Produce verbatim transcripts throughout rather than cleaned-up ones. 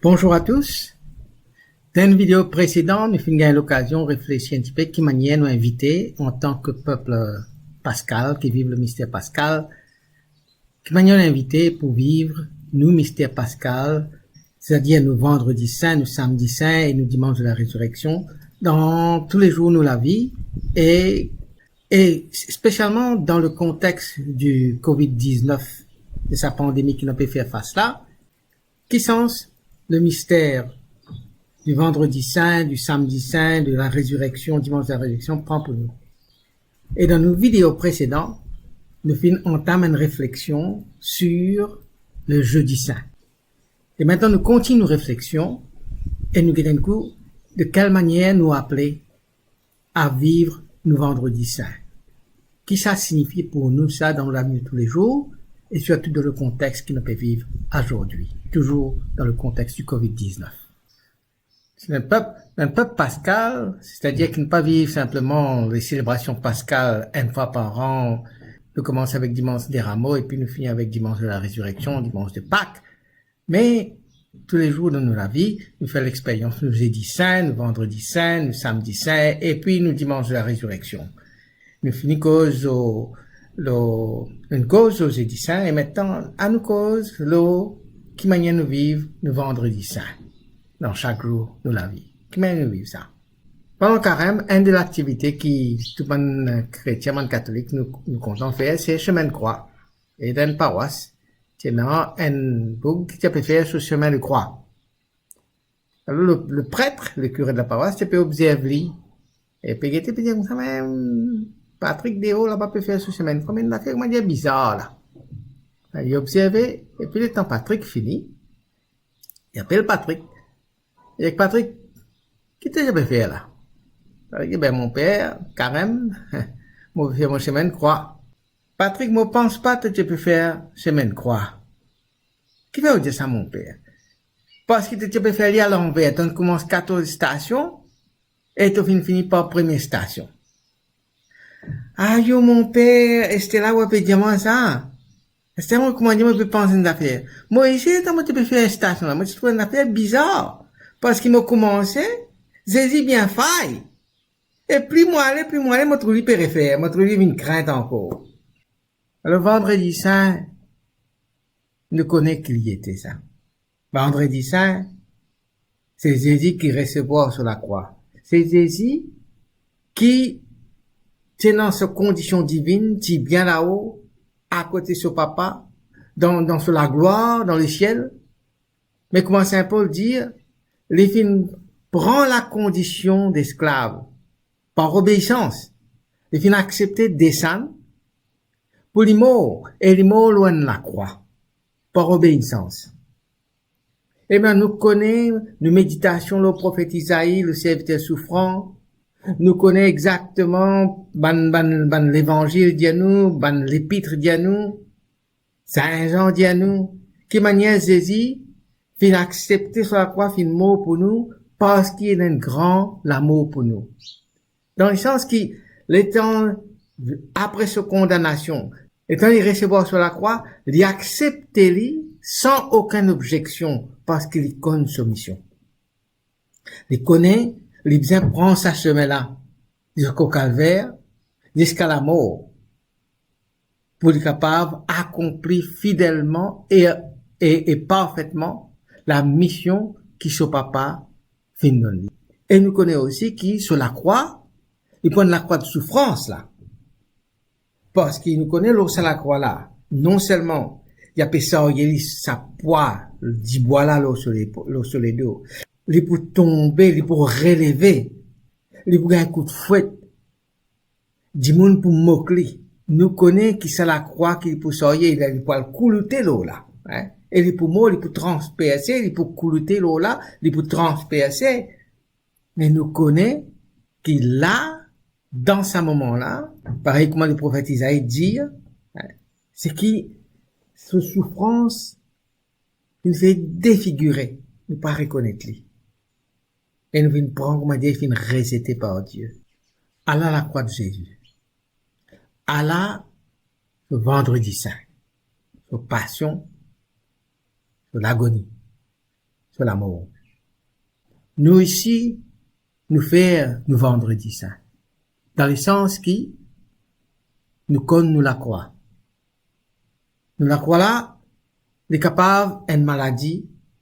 Bonjour à tous. Dan enn video presedan, nou finn gagn lokazion reflesi enn tipe ki manier nou invite, antan ki pep Paskal, ki viv le mister Paskal, ki manier nou invite pou viv nou mister Paskal, setadir nou Vandredi Sin, nou Samdi Sin e nou Dimans de la Rezireksion, dan tou le zour nou lavi, e, e spesialman dan le kontex di covid diznef, de sa pandemi ki nou pe fer fas la, ki sanz le mister di Vandredi Sin, di Samdi Sin, de la Rezireksion, Dimans de la Rezireksion pran pou nou. E dan nou video presedan, nou finn antam enn refleksion sur le Zedi Sin. E aster nou kontign nou refleksion e nou get enn kou de kel manier nou apele a viv nou Vandredi Sin. Ki sa signifie pou nou sa dan nou lavi de tou le zour, e sirtou dan le kontex ki nou pe viv azordi, touzour dan le kontex di covid diznef. Si nou enn pep, nou enn pep paskal, setadir ki nou pa viv sinpleman le selebrasion paskal enn fwa par an, nou koumans avek Dimans de Ramo epi nou fini avek Dimans de la Rezireksion, Dimans de Pak. Me tou le zour dan nou lavi, nou fer lexperyans nou Zedi Sin, nou Vandredi Sin, nou Samdi Sin, epi nou Dimans de la Rezireksion. Nou fini koz lor, lor, nou koz lor Zedi Sin, e aster anou koz lor ki manier nou viv nou Vandredi Sin dan sak zour nou lavi. Ki manier nou viv sa? Pandan Karem, enn de laktivite ki tou bann kretien, bann katolik, nou, nou kontan fer, se semenn krwa. E dan enn parwas, ti ena enn boug ki ti pe fer so semin de krwa. Alor, le, le pret, le kire de la parwas, ti pe obzerv li. E pe gete, pe dir koumsa, "Me Patrik deor laba pe fer so semin de krwa, me enn zafer, kouma dir, bizar la." Li obzerve, epi letan Patrik fini, li apel Patrik. Li dir, "Patrik, ki to ti pe fer la?" Patrik dir, "Be, mon per, Karem, mo pe fer mo semin de krwa." "Patrik, mo pans pa to ti pe fer semin de krwa." "Kifer ou dir sa, mon per?" "Parski to ti pe fer li alanver, to'nn koumans katorz stasion e to finn fini par premie stasion." "Ayo, mon per, aster la ou pe dir mwa sa? Aster mo, kouma dir, mo pe pans enn zafer. Mo isi, letan mo ti pe fer stasion la, mo ti trouv enn zafer bizar. Parski mo koumanse, Zezi bien fay. E pli mo ale, pli mo ale, mo trouv li pe refer, mo trouv li vinn grint ankor." Alor, Vandredi Sin, nou kone ki li ete sa. Vandredi Sin, se Zezi ki resevwar so lakrwa. Se Zezi ki ti ena so kondision divinn, ti bien lao, akote so Papa, dan, dan so laglwar, dan lesiel. Me kouma Sin Pol dir, li finn pran lakondision desklav par obeisans. Li finn aksepte desann pou li mor, e li mor lor enn lakrwa, par obeisans. Ebien, nou kone nou meditasion lor profet Izai, le serviter soufran. Nou kone exakteman bann, bann, bann Levanzil dir nou, bann Lepit dir nou, Sin Zan dir nou, ki manier Zezi finn aksepte so lakrwa, finn mor pou nou, parski li ena enn gran lamour pou nou. Dan lesans ki, letan, apre so kondanasion, letan li resevwar so lakrwa, li aksepte li san okenn obzeksion, parski li konn so mision. Li kone li bizin pran sa semin la, ziska Kalver, ziska lamor, pou li kapav akonpli fidelman e, e, e parfetman lamision ki so Papa finn donn li. E nou kone osi ki so lakrwa, li pran lakrwa de soufrans la. Parski nou kone lor sa lakrwa la, non selman li ape sarye li sa pwa dibwa la lor so lepo-, lor so ledo, li pou tonbe, li pou releve, li pou gagn kout fwet, dimoun pou mok li. Nou kone ki sa lakrwa ki li pou sarye, li, li pou al kouloute lor la, hein? E li pou mor, li pou transperse, li pou kouloute lor la, li pou transperse. Me nou kone ki la, dan sa moman la, parey kouma le profet Izai dir, hein, se ki so soufrans finn fer defigire, nou pa rekonet li. E nou finn pran, kouma dir, finn rezete par Die. Ala lakrwa de Zezi. Ala so Vandredi Sin, so pasion, so lagoni, so lamor. Nou osi, nou fer nou Vandredi Sin, dan lesans ki nou konn nou lakrwa. Nou lakrwa la, li kapav enn maladi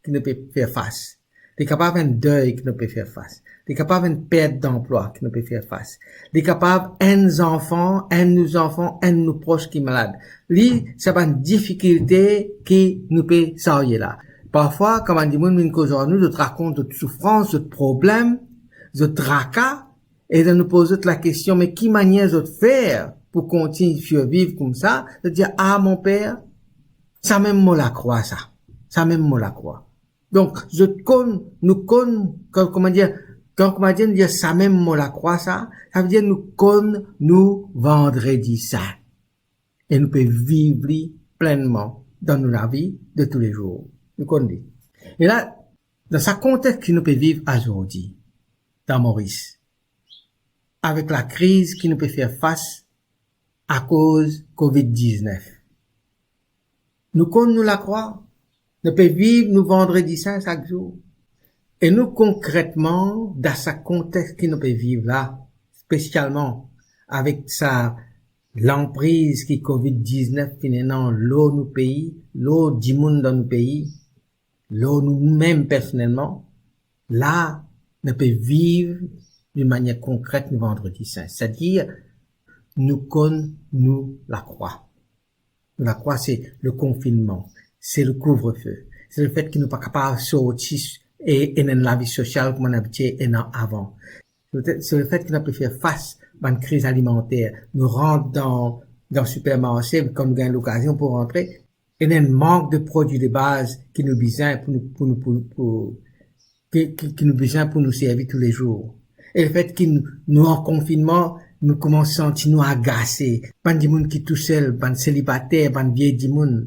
ki nou pe fer fas. Li kapav enn dey ki nou pe fer fas. Li kapav enn pert danplwa ki nou pe fer fas. Li kapav enn zanfan, enn nou zanfan, enn nou pros ki malad. Li, sa bann difikilte ki nou pe sarye la. Parfwa, kan bann dimoun vinn koz ar nou, zot rakont zot soufrans, zot problem, zot traka, e dan nou poz zot lakestion, me ki manier zot fer pou kontign sirviv koumsa? Zot dir, "Ah, mon per, samem mo lakrwa sa. Samem mo lakrwa." Donk, zot konn, nou konn, kan, kouma dir, kan, kouma dir, nou dir, "Samem mo lakrwa sa," savedir nou konn nou Vandredi Sin. E nou pe viv li plennman dan nou lavi de toulezour. Nou konn li. E la, dan sa kontex ki nou pe viv azordi, dan Moris, avek lakriz ki nou pe fer fas akoz Covid diznef. Nou konn nou lakrwa, nou pe viv nou Vandredi Sin sak zour. E nou konkretman, dan sa kontex ki nou pe viv la, spesialman avek sa lanpriz ki Covid diznef finn ena lor nou pei, lor dimoun dan nou pei, lor noumem personelman, la, nou pe viv de manier konkret nou Vandredi Sin. Setadir, nou konn nou lakrwa. Nou lakrwa, se le konfinnman, se le kouvrefe, se lefet ki nou pa kapav sorti e ena enn lavi sosial kouma nou abitie ena avan. Se le, se lefet ki nou pe fer fas bann kriz alimanter. Nou rant dan, dan sipermarse, kan nou gagn lokazion pou rantre, ena enn mank de prodwi de baz ki nou bizin pou nou, pou nou, pou, pou, ki, ki, ki nou bizin pou nou servi toulezour. E lefet ki nou, nou an konfinnman, nou koumans santi nou agase. Bann dimoun ki tousel, bann selibater, bann vie dimoun,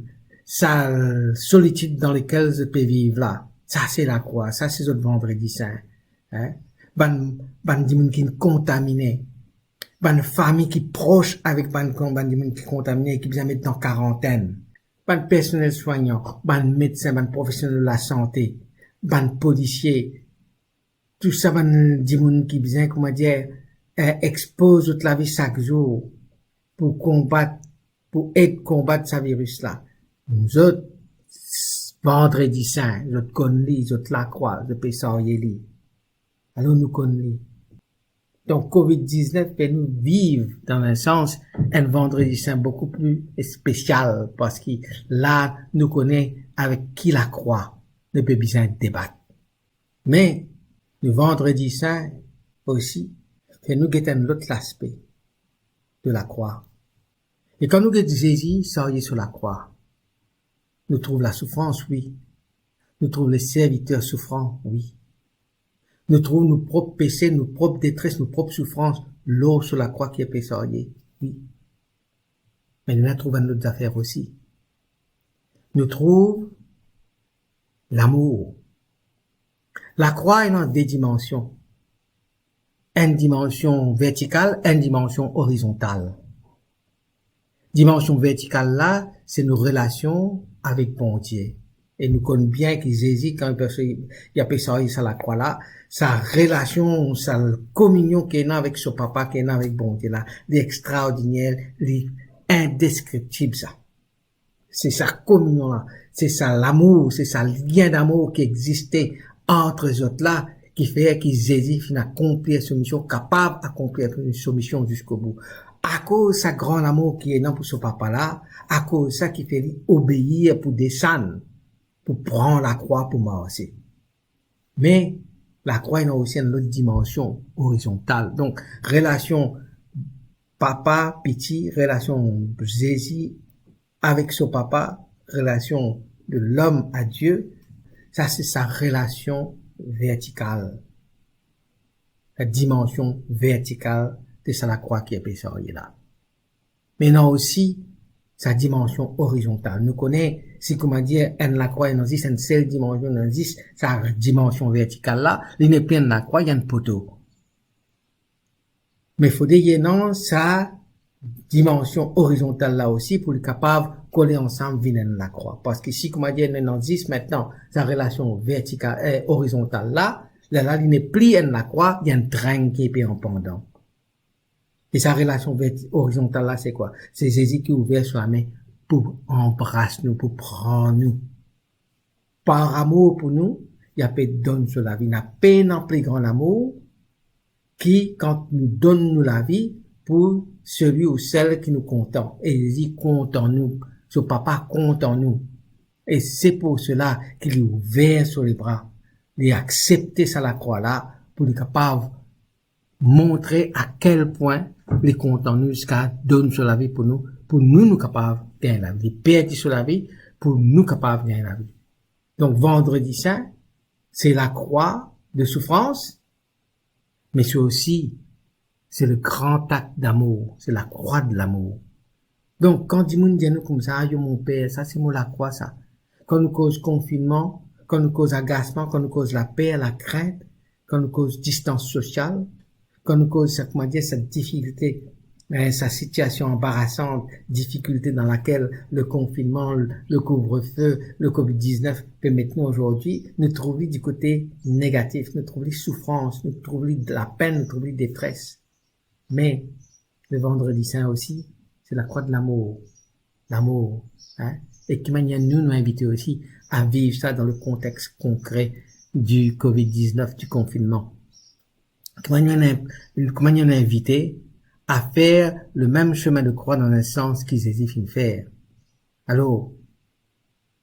sa solitid dan lekel zot pe viv la, sa se lakrwa, sa se zot Vandredi Sin. Hein? Bann, bann dimoun ki kontamine, bann fami ki pros avek bann kon-, bann dimoun ki kontamine, ki bizin met dan karantenn, bann personel swagnan, bann medsin, bann profesionel lasante, bann polisie, tou sa bann dimoun ki bizin, kouma dir, eh, expoz zot lavi sak zour pou konbat, pou ed konbat sa viris la. Zot, Vandredi Sin, zot konn li, zot lakrwa, zot pe sarye li. Alor nou konn li. Donk, Covid diznef fer nou viv, dan enn sans, enn Vandredi Sin boukou pli spesial, parski la, nou kone avek ki lakrwa nou pe bizin debat. Me, nou Vandredi Sin osi, fer nou get enn lot laspe de lakrwa. E kan nou get Zezi sarye so lakrwa, nou trouv lasoufrans, wi. Nou trouv le serviter soufran, wi. Nou trouv nou prop pese, nou prop detres, nou prop soufrans lor so lakrwa ki pe sarye, wi. Me nou ena trouv enn lot zafer osi. Nou trouv lamour. Lakrwa ena de dimansion. Enn dimansion vertikal, enn dimansion orizontal. Dimansion vertikal la, se nou relasion avek Bondie. E nou konn bien ki Zezi, kan li pe, li pe sarye sa lakrwa la, sa relasion, sa kominion ki ena avek so Papa, ki ena avek Bondie la, li extraordiner, li indeskriptib sa. Se sa kominion la, se sa lamour, se sa lien damour ki existe ant zot la, ki fer ki Zezi finn akonplir so mision, kapav akonplir so mision ziska bou. Akoz sa gran lamour ki ena pou so Papa la, akoz sa ki fer li obeir pou desann, pou pran lakrwa, pou marse. Me lakrwa ena osi enn lot dimansion orizontal. Donk, relasion Papa, Piti, relasion Zezi avek so Papa, relasion de lom a Die, sa se sa relasion vertikal, la dimansion vertikal de sa lakrwa ki pe sarye la. Me ena osi sa dimansion orizontal. Nou kone, si kouma dir, enn lakrwa ena zis enn sel dimansion, ena zis sa dimansion vertikal la, li nepli enn lakrwa, li enn poto. Me fode ena sa dimansion orizontal la osi pou li kapav kole ansam vinn enn lakrwa. Parski si, kouma dir, nou ena zis mintnan sa relasion vertikal, eh, orizontal la, lerla li nepli enn lakrwa, li enn treng ki pe an pandan. E sa relasion vert-, orizontal la, se kwa? Se Zezi ki ouver so lame pou anbras nou, pou pran nou. Par amour pou nou, li pe donn so lavi. Napa pli gran lamour ki kan nou donn nou lavi pou selwi ou sel ki nou kontan. E Zezi kontan nou, so Papa kontan nou. E se pou sela ki li ouver so lebra, li aksepte sa lakrwa la pou li kapav montre a kel pwin li kontan nou ziska donn so lavi pou nou, pou nou, nou kapav gagn lavi. Li perdi so lavi pou nou kapav gagn lavi. Donk, Vandredi Sin, se lakrwa de soufrans, me se osi, se le gran tak damour, se lakrwa de lamour. Donk, kan dimoun dir nou koumsa, "Ayo, mo per, sa se mo lakrwa, sa." Kan nou koz konfinnman, kan nou koz agasman, kan nou koz laper, lakrint, kan nou koz distans sosial, kan nou koz sa, kouma dir, sa difikilte, eh, sa sitiasion anbarasan, difikilte dan lakel le konfinnman, le kouvrefe, le covid diznef pe met nou azordi, nou trouv li di kote negatif, nou trouv li soufrans, nou trouv li lapenn, nou trouv li detres. Me le Vandredi Sin osi, se lakrwa de lamour. Lamour, hein? E ki manier nou, nou invite osi a viv sa dan le kontex konkre di covid diznef, di konfinnman? Ki manier nou, ki manier nou invite a fer le mem semin de krwa dan enn sans ki Zezi finn fer? Alor,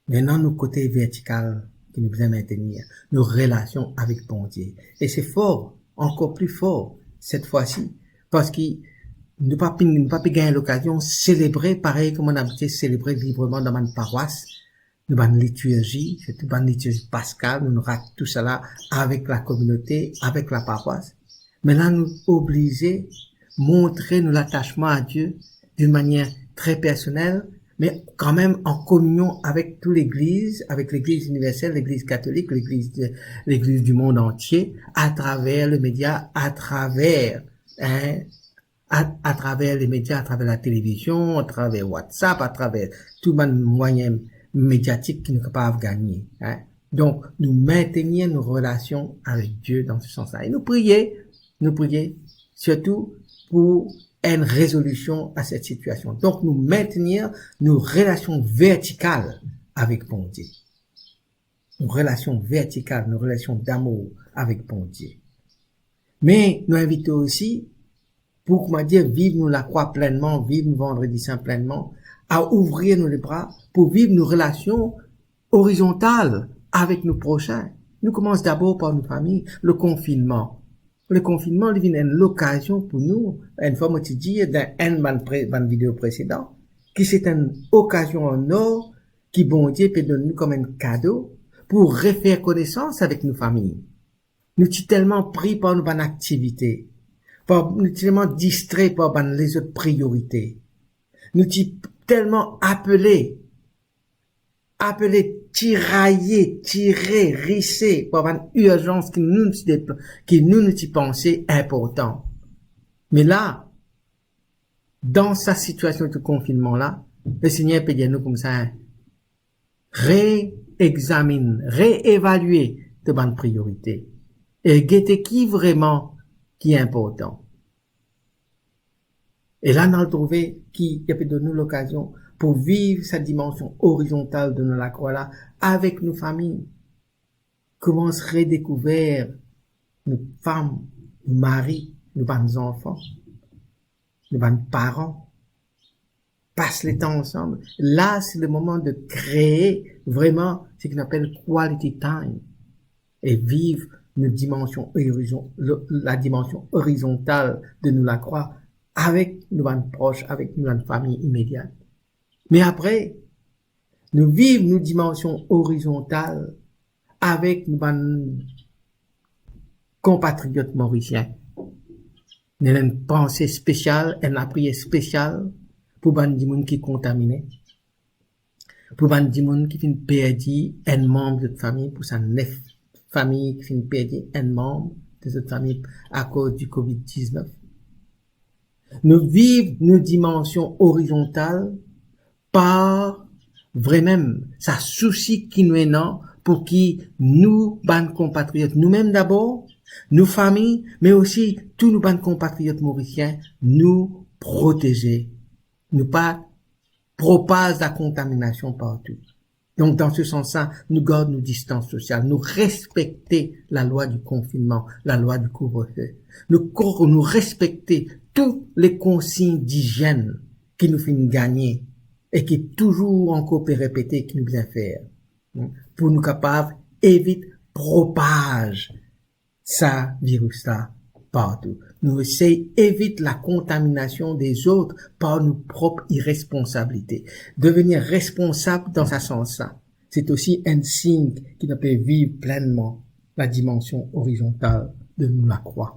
Ena nou kote vertikal ki nou bizin mintenir, nou relasion avek Bondie. E se for, ankor pli for, set fwa si, parski nou pa pe, nou pa pe gagn lokazion selebre parey kouma nou abitie selebre libreman dan bann parwas, nou bann litirzi, sirtou bann litirzi paskal, nou, nou rat tousala avek lakominote, avek laparwas. Me la, nou oblize montre nou latasman a Die d'une manière très personnelle, mais quand même en communion avec toute l'Église, avec l'Église universelle, l'Église catholique, l'Église de, l'Église du monde entier, à travers le média, à travers, hein, à, à travers les médias, à travers la télévision, à travers WhatsApp, à travers tout bann mwayin mediatik ki nou kapav gagne, hein. Donk, nou mintenir nou relasion avek Die dan se sans la. E nou priye, nou priye sirtou pou enn rezolision a set sitiasion. Donk, nou mintenir nou relasion vertikal avek Bondie. Nou relasion vertikal, nou relasion damour avek Bondie. Me nou invite osi pou, kouma dir, viv nou lakrwa plennman, viv nou Vandredi Sin plennman, a ouvrir nou lebra pou viv nou relasion orizontal avek nou prosin. Nou koumans dabor par nou fami, le konfinnman. Le konfinnman, li vinn enn lokazion pou nou, enn fwa mo ti dir dan enn bann pre-, bann video presedan, ki se enn okazion an or ki Bondie pe donn nou kom enn kado pou refer konesans avek nou fami. Nou ti telman pri par nou bann aktivite, par, nou ti telman distre par bann lezot priyorite. Nou ti telman apele, apele tiraye, tire, rise par bann irzans ki nou ti dep-, ki nou, nou ti panse inportan. Me la, dan sa sitiasion de konfinnman la, Lesegner pe dir nou koumsa, reexaminn, reevalie to bann priyorite e gete ki vreman ki inportan. E la, nou al trouve ki, ki pe donn nou lokazion pou viv sa dimansion orizontal de nou lakrwa la avek nou fami. Koumans redekouver nou fam, nou mari, nou bann zanfan, nou bann paran. Pas letan ansam. La, se le moman de kree vreman seki nou apel quality time e viv nou dimansion orizon-, le, la dimansion orizontal de nou lakrwa avek nou bann pros, avek nou bann fami imedia. Me apre, nou viv nou dimansion orizontal avek nou bann konpatriot morisien. Nou ena enn panse spesial, enn lapriyer spesial pou bann dimoun ki kontamine, pou bann dimoun ki finn perdi enn manm zot fami, pou sa nef fami ki finn perdi enn manm de zot fami akoz di covid diznef. Nou viv nou dimansion orizontal par vremem sa sousi ki nou ena pou ki nou bann konpatriot, noumem dabor, nou fami, me osi tou nou bann konpatriot morisien, nou proteze, nou pa propaz lakontaminasion partou. Donk, dan se sans-la, nou gard nou distans sosial, nou respekte lalwa di konfinnman, lalwa di kouvrefe. Nou ko-, nou respekte tou le konsign dizenn ki nou finn gagne e ki touzour ankor pe repete ki nou bizin fer, pou nou kapav evit propaz sa viris-la partou. Nou esey evit lakontaminasion dezot par nou prop iresponsabilite. Devenir responsab dan sa sans-la, se osi enn sign ki nou pe viv plennman ladimansion orizontal de nou lakrwa.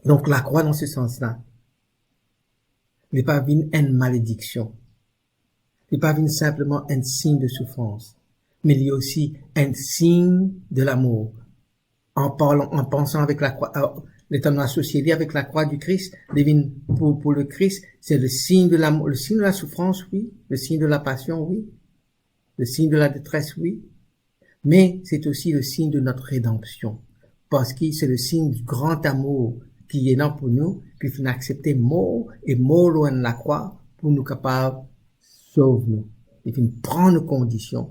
Donk, lakrwa, dan se sans-la, li pa vinn enn malediksion. Li pa vinn sinpleman enn sign de soufrans, me li osi enn sign de lamour. An parlan, an pansan avek lakrwa, euh, letan nou asosie li avek lakrwa di Kris, li vinn pou, pou Lekris, se le sign de lamour, le sign de la souffrance, oui, le sign de la passion, oui, le sign de la détresse, oui, me se osi le sign de notre rédemption, parski se le sign di gran amour ki ena pou nou, ki finn aksepte mor e mor lor enn lakrwa pou nou kapav sov nou. Li finn pran nou kondision,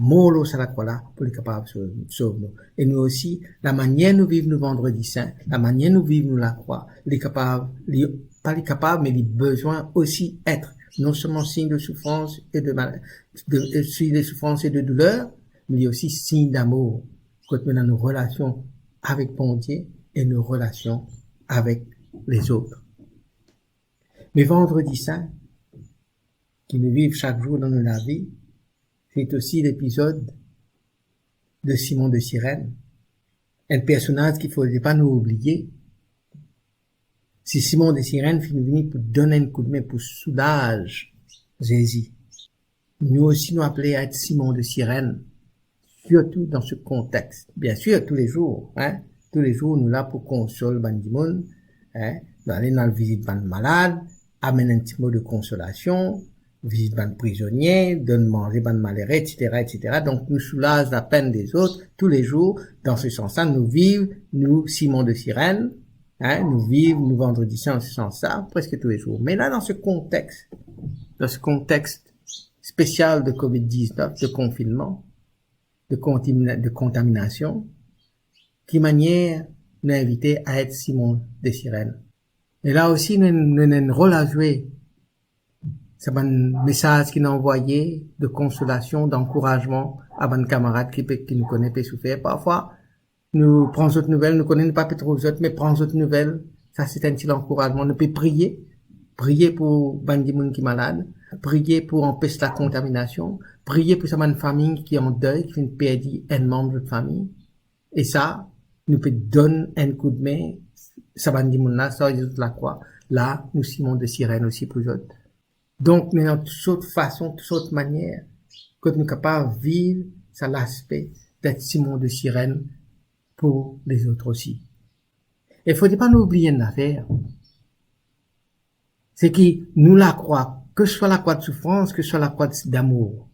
mor lor sa lakrwa-la pou li kapav sov, sov nou. E nou osi, lamanier nou viv nou Vandredi Sin, lamanier nou viv nou lakrwa, li kapav, li, pa li kapav, me li bizin osi et non selman sign de soufrans e de mal-, de, euh, sign de soufrans e de douler, me li osi sign damour, kot nou ena nou relasion avek Bondie e nou relasion avek lezot. Me Vandredi Sin, ki nou viv sak zour dan nou lavi, se osi lepizod de Simon de Sirèn, enn personaz ki fode pa nou oubliye. Si Simon de Sirèn finn vini pou donn enn koudme pou soulaz Zezi, nou osi nou apele a et Simon de Sirèn, sirtou dan se kontex. Biensir, toulezour, hein, toulezour nou la pou konsol bann dimoun, hein, nou ale, nou al vizit bann malad, amenn enn ti mo de konsolasion, vizit bann prizonie, donn manze bann malere, et cetera, et cetera. Donk, nou soulaz lapenn dezot toulezour. Dan se sans-la, nou viv nou Simon de Sirèn, hein, nou viv nou Vandredi Sin dan se sans-la, preske toulezour. Me la, dan se kontex, dan se kontex spesial de covid diznef, de konfinnman, de kontamina-, de kontaminasion, ki manier nou invite a et Simon de Sirèn? E la osi, nou, nou ena enn rol a zwe. Sa bann mesaz ki nou anvoye de konsolasion, dankourazman a bann kamarad ki pe, ki nou kone pe soufer. Parfwa, nou pran zot nouvel, nou kone nou pa pe trouv zot, me pran zot nouvel, sa se enn ti lankourazman. Nou pe priye, priye pou bann dimoun ki malad, priye pou anpes lakontaminasion, priye pou sa bann fami ki an dey, ki finn perdi enn manb zot fami. E sa, nou pe donn enn koudme sa bann dimoun la, sarz zot lakrwa, la, nou Simon de Sirèn osi pou zot. Donk, nou ena tou sort fason, tou sort manier kot nou kapav viv sa laspe d'et Simon de Sirèn pou lezot osi. E fode pa nou oubliye enn zafer, se ki nou lakrwa, ke swa lakrwa de soufrans, ke swa lakrwa damour,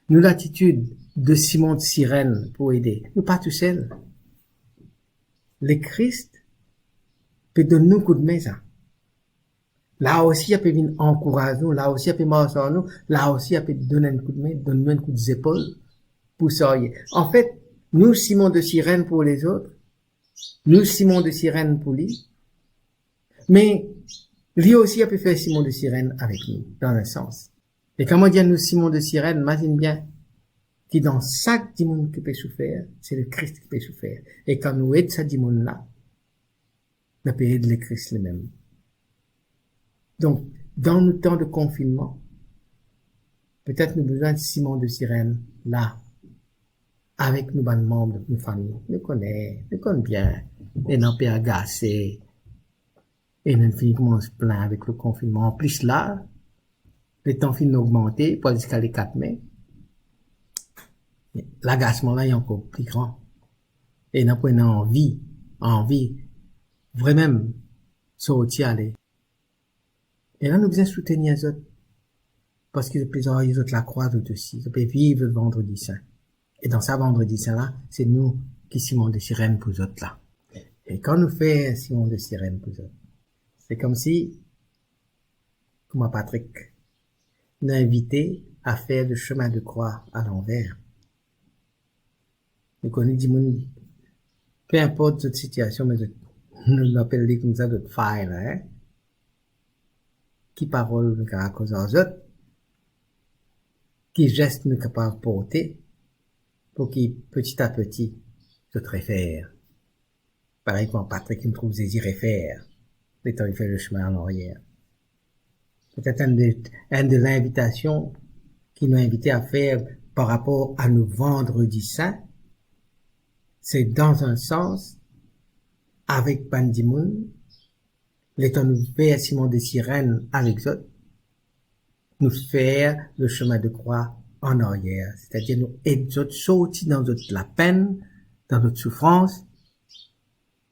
nou latitid de Simon de Sirèn pou ede, nou pa tousel. Lekris pe donn nou koudme sa. La osi, li pe vinn ankouraz nou, la osi, li pe mars ar nou, la osi, li pe donn enn koudme, donn nou enn kout zepol pou sarye. Anfet, nou Simon de Sirèn pou lezot, nou Simon de Sirèn pou li, me li osi, li pe fer Simon de Sirèn avek nou, dan enn sans. E kan mo dir nou Simon de Sirèn, mazinn bien ki dan sak dimoun ki pe soufer, se Lekris ki pe soufer. E kan nou ed sa dimoun la, nou pe ed Lekris limem. Donk, dan nou tan de konfinnman, petet nou bizin Simon de Sirèn la, avek nou bann manb de nou fami. Nou kone, nou konn bien, ena pe agase, e nou finn koumans plin avek le konfinnman. Anplis la, letan finn ogmante pou al ziska le kat me, lagasman la li ankor pli gran. E nou pou ena anvi, anvi vremem sorti ale. E la nou bizin soutenir zot, parski zot pe zwenn zot lakrwa, zot osi, zot pe viv zot Vandredi Sin. E dan sa Vandredi Sin la, se nou ki siman de sirenn pou zot la. E kan nou fer siman de sirenn pou zot, se koumsi, kouma Patrik, nou invite a fer le chemin de croix à l'envers. Nou kone dimoun, pe inport zot sitiasion, me zot, nou apel li koumsa, zot fay la, hein? Ki parol nou kapav koz ar zot? Ki zes nou kapav porte pou ki peti a peti zot refer? Parey kouma Patrik inn trouv Zezi refer, letan li fer le chemin en arrière. Petet enn de, enn de linvitasion ki nou invite a fer par rapor a nou Vandredi Sin, se dan enn sans avek bann dimoun, letan nou fer siman de sirenn avek zot, nou fer le chemin de croix en arrière, setadir nou ed zot sorti dan zot lapenn, dan zot soufrans,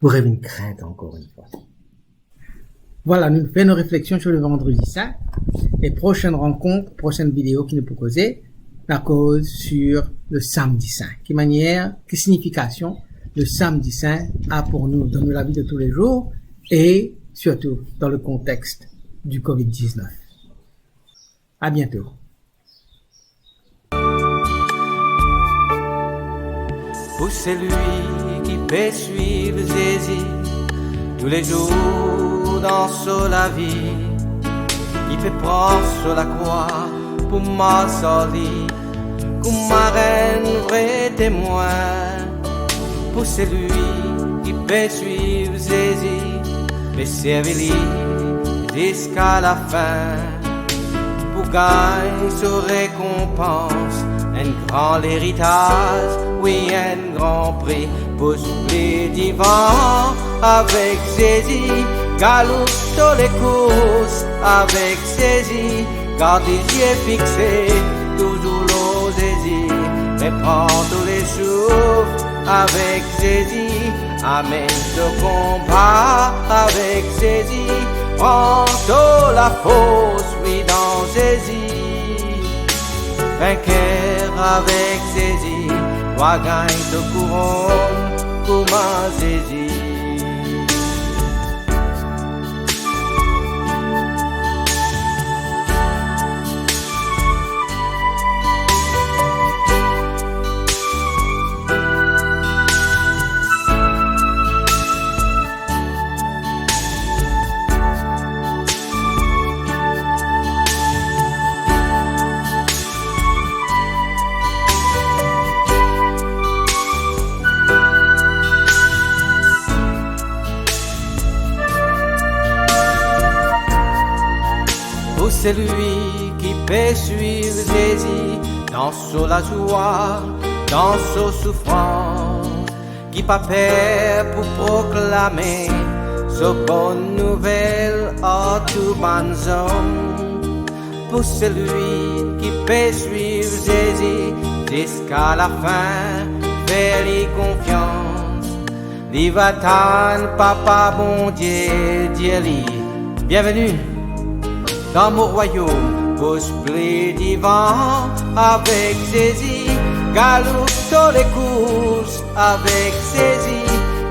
pou revinn krint ankor enn fwa. Vwala, nou fer nou refleksion sir le Vandredi Sin, e prosenn rankont, prosenn video ki nou pou koze, nou koz sir le Samedi Saint. Ki manier, ki signifikasion le Samedi Saint a pou nou dan nou lavi de toulezour e sirtou dan le kontex di covid diznef. À bientôt. Pou selwi ki pe swiv Zezi toulezour dan so lavi, ki pe pran so lakrwa pou mars ar li kouma enn vre temwin. Pou selwi ki pe swiv Zezi, pe servi li ziska lafin, pou gagn so rekonpans, enn gran leritaz, wi, enn gran pri. Pous pli divan avek Zezi, galoup so lekours avek Zezi, gard lizie fixe touzour lor Zezi, e pran tou lesouf avek Zezi, amenn to konba avek Zezi, pran to lafors, wi, dan Zezi. Vinker avek Zezi, pou gagn to kouronn kouma Zezi. Pou selwi ki pe swiv Zezi dan so lazwa, dan so soufrans, ki pa per pou proklame so bonn nouvel ar tou bann zom. Pou selwi ki pe swiv Zezi ziska lafin, fer li konfians. Li va tann Papa Bondie dir li, "Bienveni dan mo rwayom." Pous pli divan avek Zezi, galoup to lekours avek Zezi,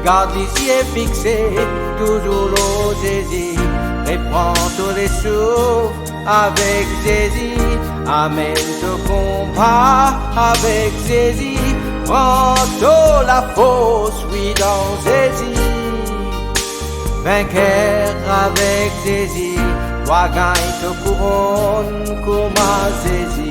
gard lizie fixe touzour lor Zezi, e pran to lesouf avek Zezi, amenn to konba avek Zezi, pran to lafors, wi, dan Zezi. Vinker avek Zezi, pou gagn to kouronn kouma Zezi.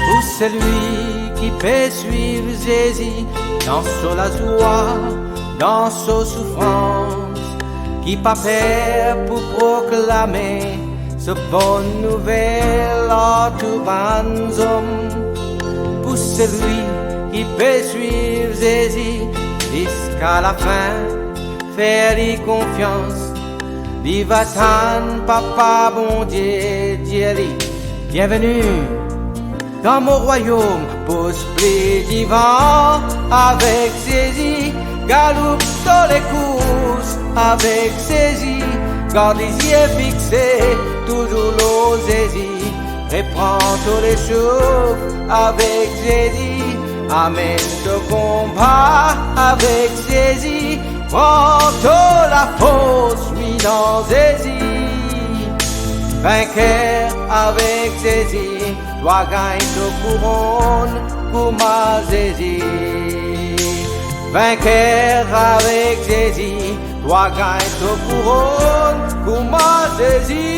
Pou selwi ki Pe swiv Zezi dan so lazwa, dan so soufrans, ki pa per pou proklame so bonn nouvel ar tou bann zom. Pou selwi ki pe swiv Zezi ziska lafin, fer li konfians, li va tann Papa Bondie dir li, "Bienveni dan mo rwayom." Pous pli divan avek Zezi, galoup to lekours avek Zezi, gard lizie fixe touzour lor Zezi, repran to lesouf avek Zezi, amenn to konba avek Zezi, pran to lafors, wi, dan Zezi. Vinker avek Zezi, twa gagn to kouronn kouma Zezi. Vinker avek Zezi, twa gagn to kouronn kouma Zezi.